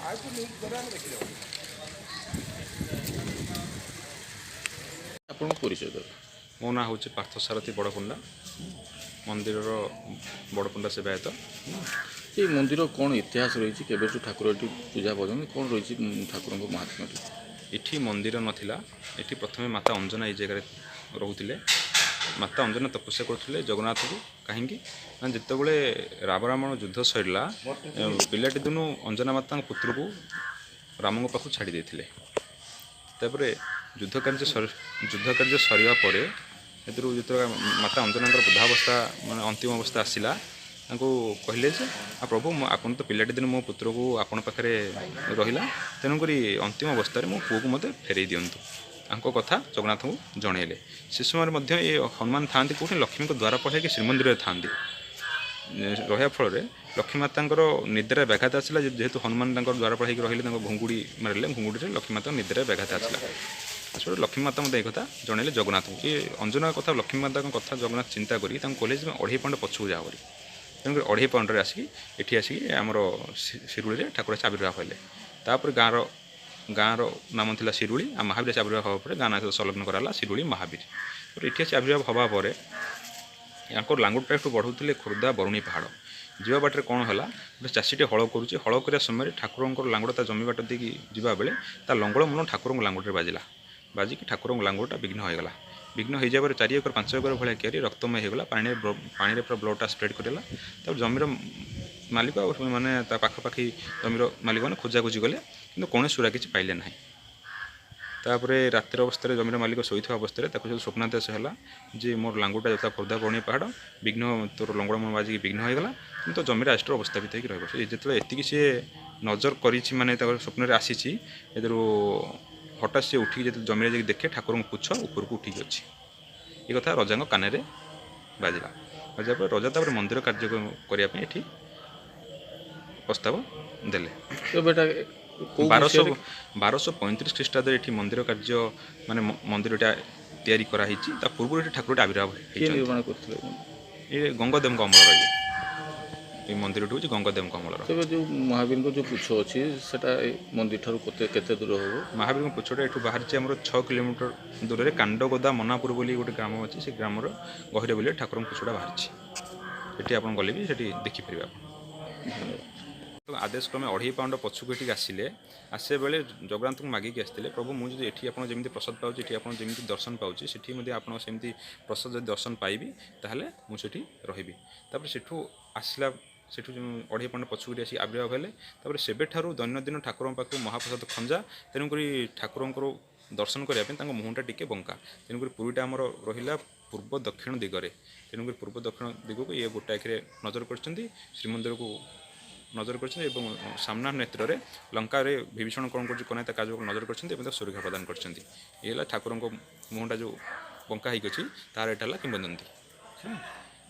ଆପଣଙ୍କ ପରିଚୟ ଦେବେ। ମୋ ନାଁ ହେଉଛି ପାର୍ଥସାରଥୀ ବଡ଼ପଣ୍ଡା, ମନ୍ଦିରର ବଡ଼ପଣ୍ଡା ସେବାୟତ। ଏଇ ମନ୍ଦିର କ'ଣ ଇତିହାସ ରହିଛି? କେବେଠୁ ଠାକୁର ଏଠି ପୂଜା ପାଉଛନ୍ତି? କ'ଣ ରହିଛି ଠାକୁରଙ୍କ ମହାତ୍ମ୍ୟଟି? ଏଠି ମନ୍ଦିର ନଥିଲା। ଏଠି ପ୍ରଥମେ ମାତା ଅଞ୍ଜନା ଏଇ ଜାଗାରେ ରହୁଥିଲେ। ମାତା ଅଞ୍ଜନା ତପସ୍ୟା କରୁଥିଲେ ଜଗନ୍ନାଥକୁ। କାହିଁକି ନା ଯେତେବେଳେ ରାମ ରାବଣ ଯୁଦ୍ଧ ସରିଲା, ପିଲାଟି ଦିନୁ ଅଞ୍ଜନା ମାତାଙ୍କ ପୁତ୍ରକୁ ରାମଙ୍କ ପାଖକୁ ଛାଡ଼ି ଦେଇଥିଲେ। ତାପରେ ଯୁଦ୍ଧ କାର୍ଯ୍ୟ ସରିବା ପରେ ଏଥିରୁ ଯେତେବେଳେ ମାତା ଅଞ୍ଜନାଙ୍କର ବୃଦ୍ଧାବସ୍ଥା, ମାନେ ଅନ୍ତିମ ଅବସ୍ଥା ଆସିଲା, ତାଙ୍କୁ କହିଲେ ଯେ ଆଉ ପ୍ରଭୁ, ମୁଁ ଆପଣ ତ ପିଲାଟି ଦିନ ମୋ ପୁତ୍ରକୁ ଆପଣ ପାଖରେ ରହିଲା, ତେଣୁକରି ଅନ୍ତିମ ଅବସ୍ଥାରେ ମୋ ପୁଅକୁ ମୋତେ ଫେରେଇ ଦିଅନ୍ତୁ। ତାଙ୍କ କଥା ଜଗନ୍ନାଥଙ୍କୁ ଜଣେଇଲେ। ସେ ସମୟରେ ମଧ୍ୟ ଏ ହନୁମାନ ଥାଆନ୍ତି କେଉଁଠି? ଲକ୍ଷ୍ମୀଙ୍କ ଦ୍ୱାର ପଠାଇକି ଶ୍ରୀମନ୍ଦିରରେ ଥାଆନ୍ତି। ରହିବା ଫଳରେ ଲକ୍ଷ୍ମୀ ମାତାଙ୍କର ନିଦ୍ରାରେ ବ୍ୟାଘାତ ଆସିଲା। ଯେହେତୁ ହନୁମାନ ତାଙ୍କର ଦ୍ୱାର ହେଇକି ରହିଲେ, ତାଙ୍କ ଘୁଙ୍ଗୁଡ଼ି ମାରିଲେ, ଘୁଙ୍ଗୁଡ଼ିରେ ଲକ୍ଷ୍ମୀ ମାତାଙ୍କ ନିଦ୍ରାରେ ବ୍ୟାଘାତ ଆସିଲା। ସେଠୁ ଲକ୍ଷ୍ମୀ ମାତା ମଧ୍ୟ ଏ କଥା ଜଣେଇଲେ ଜଗନ୍ନାଥଙ୍କୁ। ଏ ଅଞ୍ଜନା କଥା, ଲକ୍ଷ୍ମୀ ମାତାଙ୍କ କଥା ଜଗନ୍ନାଥ ଚିନ୍ତା କରି ତାଙ୍କୁ କହିଲେ ଯେ ତୁମେ 2.5 ପାଉଣ୍ଡ ପଛକୁ ଯାଅ ବୋଲି। ତେଣୁକରି 2.5 ପାଉଣ୍ଡରେ ଆସିକି ଏଠି ଆସିକି ଆମର ଶିରୁଳିରେ ଠାକୁର ଆସି ଆବିର୍ଭାବ ହେଲେ। ତାପରେ ଗାଁର ନାମ ଥିଲା ଶିରୁଳି। ଆଉ ମହାବୀର ଆସି ଆବିର୍ଭାବ ହେବା ପରେ ଗାଁ ନାଁ ସହିତ ସଂଲଗ୍ନ କରାଗଲା ଶିରୁଳି ମହାବୀର। ତାପରେ ଏଠି ଆସି ଆବିର୍ଭାବ ହେବା ପରେ ୟାଙ୍କର ଲାଙ୍ଗୁଡ଼ଟା ଏଠୁ ବଢ଼ୁଥିଲେ ଖୋର୍ଦ୍ଧା ବରୁଣେଇ ପାହାଡ଼। ଯିବା ବାଟରେ କ'ଣ ହେଲା, ଗୋଟେ ଚାଷୀଟେ ହଳ କରୁଛି। ହଳ କରିବା ସମୟରେ ଠାକୁରଙ୍କର ଲାଙ୍ଗୁଡ଼ ତା ଜମି ବାଟ ଦେଇକି ଯିବା ବେଳେ ତା ଲଙ୍ଗଳ ମୁନ ଠାକୁରଙ୍କ ଲାଙ୍ଗୁଡ଼ରେ ବାଜିଲା। ବାଜିକି ଠାକୁରଙ୍କ ଲାଙ୍ଗୁଡ଼ଟା ବିଘ୍ନ ହୋଇଗଲା। ବିଘ୍ନ ହେଇଯିବା ପରେ 4 ଏକର 5 ଏକର ଭଳିଆ କିଆରି ରକ୍ତମୟ ହେଇଗଲା। ପାଣିରେ ପୁରା ବ୍ଲଡ଼ଟା ସ୍ପ୍ରେଡ଼ କରିଗଲା। ତାପରେ ଜମିର ମାଲିକ ଆଉ ମାନେ ତା ପାଖାପାଖି ଜମିର ମାଲିକମାନେ ଖୋଜାଖୋଜି କଲେ, କିନ୍ତୁ କୌଣସି ସୁରା କିଛି ପାଇଲେ ନାହିଁ। ତାପରେ ରାତ୍ରି ଅବସ୍ଥାରେ ଜମିର ମାଲିକ ଶୋଇଥିବା ଅବସ୍ଥାରେ ତାକୁ ଯେଉଁ ସ୍ୱପ୍ନାଦେଶ ହେଲା ଯେ ମୋର ଲାଙ୍ଗୁଡ଼ଟା ଯାଉଥିଲା ଖୋର୍ଦ୍ଧା ବରୁଣେଇ ପାହାଡ଼, ବିଘ୍ନ ତୋର ଲଙ୍ଗଳ ମୁନ ବାଜିକି ବିଘ୍ନ ହୋଇଗଲା, କିନ୍ତୁ ଜମିରେ ଆଜିଠୁ ଅବସ୍ଥାପିତ ହେଇକି ରହିବ। ସେ ଯେତେବେଳେ ଏତିକି ସିଏ ନଜର କରିଛି, ମାନେ ତାଙ୍କର ସ୍ୱପ୍ନରେ ଆସିଛି, ଏଥିରୁ ହଠାତ୍ ସିଏ ଉଠିକି ଯେତେବେଳେ ଜମିରେ ଯାଇକି ଦେଖେ ଠାକୁରଙ୍କ ପୁଚ୍ଛ ଉପରକୁ ଉଠିକି ଅଛି। ଏ କଥା ରଜାଙ୍କ କାନରେ ବାଜିଲା। ବାଜିଲା ପରେ ରଜା ତାପରେ ମନ୍ଦିର କାର୍ଯ୍ୟ କରିବା ପାଇଁ ଏଠି ପ୍ରସ୍ତାବ ଦେଲେ। ତେବେ ଏଟା କୋଉ 1235 ମସିହାରେ? ଖ୍ରୀଷ୍ଟାବ୍ଦରେ ଏଠି ମନ୍ଦିର କାର୍ଯ୍ୟ, ମାନେ ମନ୍ଦିରଟା ତିଆରି କରାହେଇଛି। ତା ପୂର୍ବରୁ ଏଠି ଠାକୁରଟି ଆବିର୍ଭାବ କିଏ ହେଇଛନ୍ତି। ନିର୍ମାଣ କରିଥିଲେ? ଏ ଗଙ୍ଗଦେବଙ୍କ ଅମଳର। ଇଏ ଏଇ ମନ୍ଦିରଟି ହେଉଛି ଗଙ୍ଗଦେବଙ୍କ ଅମଳର। ତେବେ ଯେଉଁ ମହାବୀରଙ୍କ ଯେଉଁ ପୁଚ୍ଛ ଅଛି, ସେଟା ଏ ମନ୍ଦିର ଠାରୁ କେତେ କେତେ ଦୂର ହେବ? ମହାବୀରଙ୍କ ପୁଚ୍ଛଟା ଏଠୁ ବାହାରିଛି ଆମର 6 କିଲୋମିଟର ଦୂରରେ କାଣ୍ଡଗୋଦା ମନାପୁର ବୋଲି ଗୋଟେ ଗ୍ରାମ ଅଛି। ସେ ଗ୍ରାମର ଗହିର ବୋଲି ଠାକୁରଙ୍କ ପୁଚ୍ଛଟା ବାହାରିଛି। ସେଠି ଆପଣ ଗଲେ ବି ସେଠି ଦେଖିପାରିବେ ଆପଣ। ଧନ୍ୟବାଦ। ଆଦେଶ କ୍ରମେ 2.5 ପାଉଣ୍ଡ ପଛକୁ ଏଠିକି ଆସିଲେ। ଆସିବା ବେଳେ ଜଗନ୍ନାଥଙ୍କୁ ମାଗିକି ଆସିଥିଲେ, ପ୍ରଭୁ ମୁଁ ଯଦି ଏଠି ଆପଣ ଯେମିତି ପ୍ରସାଦ ପାଉଛି, ଏଠି ଆପଣ ଯେମିତି ଦର୍ଶନ ପାଉଛି, ସେଠି ମଧ୍ୟ ଆପଣ ସେମିତି ପ୍ରସାଦ ଯଦି ଦର୍ଶନ ପାଇବି, ତାହେଲେ ମୁଁ ସେଠି ରହିବି। ତାପରେ ସେଠୁ ଆସିଲା, ସେଠୁ ଯେଉଁ 2.5 ପାଉଣ୍ଡ ପଛକୁ ଏଠି ଆସିକି ଆବିର୍ଭାବ ହେଲେ। ତାପରେ ସେବେଠାରୁ ଦୈନନ୍ଦିନ ଠାକୁରଙ୍କ ପାଖକୁ ମହାପ୍ରସାଦ ଖଞ୍ଜା। ତେଣୁକରି ଠାକୁରଙ୍କର ଦର୍ଶନ କରିବା ପାଇଁ ତାଙ୍କ ମୁହଁଟା ଟିକେ ବଙ୍କା। ତେଣୁକରି ପୁରୀଟା ଆମର ରହିଲା ପୂର୍ବ ଦକ୍ଷିଣ ଦିଗରେ। ତେଣୁକରି ପୂର୍ବ ଦକ୍ଷିଣ ଦିଗକୁ ଇଏ ଗୋଟେ ଆଖିରେ ନଜର କରିଛନ୍ତି, ଶ୍ରୀମନ୍ଦିରକୁ ନଜର କରିଛନ୍ତି ଏବଂ ସାମ୍ନା ନେତ୍ରରେ ଲଙ୍କାରେ ବିଭୀଷଣ କ'ଣ କରୁଛି କ'ଣ ନାହିଁ ତା କାର୍ଯ୍ୟକୁ ନଜର କରିଛନ୍ତି ଏବଂ ତାକୁ ସୁରକ୍ଷା ପ୍ରଦାନ କରିଛନ୍ତି। ଇଏ ହେଲା ଠାକୁରଙ୍କ ମୁହଁଟା ଯେଉଁ ବଙ୍କା ହେଇକି ଅଛି, ତାର ଏଇଟା ହେଲା କିମ୍ବଦନ୍ତୀ।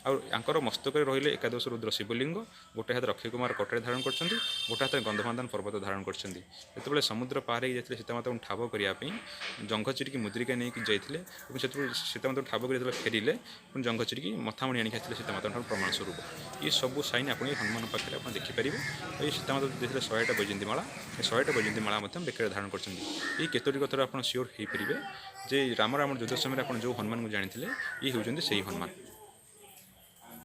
ଆଉ ୟାଙ୍କର ମସ୍ତକରେ ରହିଲେ ଏକାଦଶ ରୁଦ୍ର ଶିବଲିଙ୍ଗ। ଗୋଟେ ହାତରେ ଅକ୍ଷୟ କୁମାର କଟାରୀ ଧାରଣ କରିଛନ୍ତି, ଗୋଟେ ହାତରେ ଗନ୍ଧମାର୍ଦ୍ଦନ ପର୍ବତ ଧାରଣ କରିଛନ୍ତି। ଯେତେବେଳେ ସମୁଦ୍ର ପାର ହେଇକି ଯାଇଥିଲେ ସୀତାମାତାଙ୍କୁ ଠାବ କରିବା ପାଇଁ, ଜଙ୍ଘ ଚିରିକି ମୁଦ୍ରିକା ନେଇକି ଯାଇଥିଲେ ଏବଂ ସେତେବେଳେ ସୀତାମାତାଙ୍କୁ ଠାବ କରି ଯେତେବେଳେ ଫେରିଲେ, ପୁଣି ଜଙ୍ଘ ଚିରିକି ମଥାମଣି ଆଣିକି ଆସିଥିଲେ ସୀତାମାତାଙ୍କ ଠାରୁ ପ୍ରମାଣ ସ୍ୱରୂପ। ଏ ସବୁ ସାଇନ୍ ଆପଣ ଏଇ ହନୁମାନ ପାଖରେ ଆପଣ ଦେଖିପାରିବେ। ଆଉ ଏଇ ସୀତାମାତା ଦେଇଥିଲେ 100ଟା ବୈଜୟନ୍ତୀ ମାଳା, ଏ 100ଟା ବୈଜୟନ୍ତୀ ମାଳା ମଧ୍ୟ ବେକରେ ଧାରଣ କରିଛନ୍ତି। ଏଇ କେତୋଟି କଥାରୁ ଆପଣ ସିଓର ହେଇପାରିବେ ଯେ ରାମ ରାବଣ ଯୁଦ୍ଧ ସମୟରେ ଆପଣ ଯେଉଁ ହନୁମାନଙ୍କୁ ଜାଣିଥିଲେ, ଇଏ ହେଉଛନ୍ତି ସେଇ ହନୁମାନ।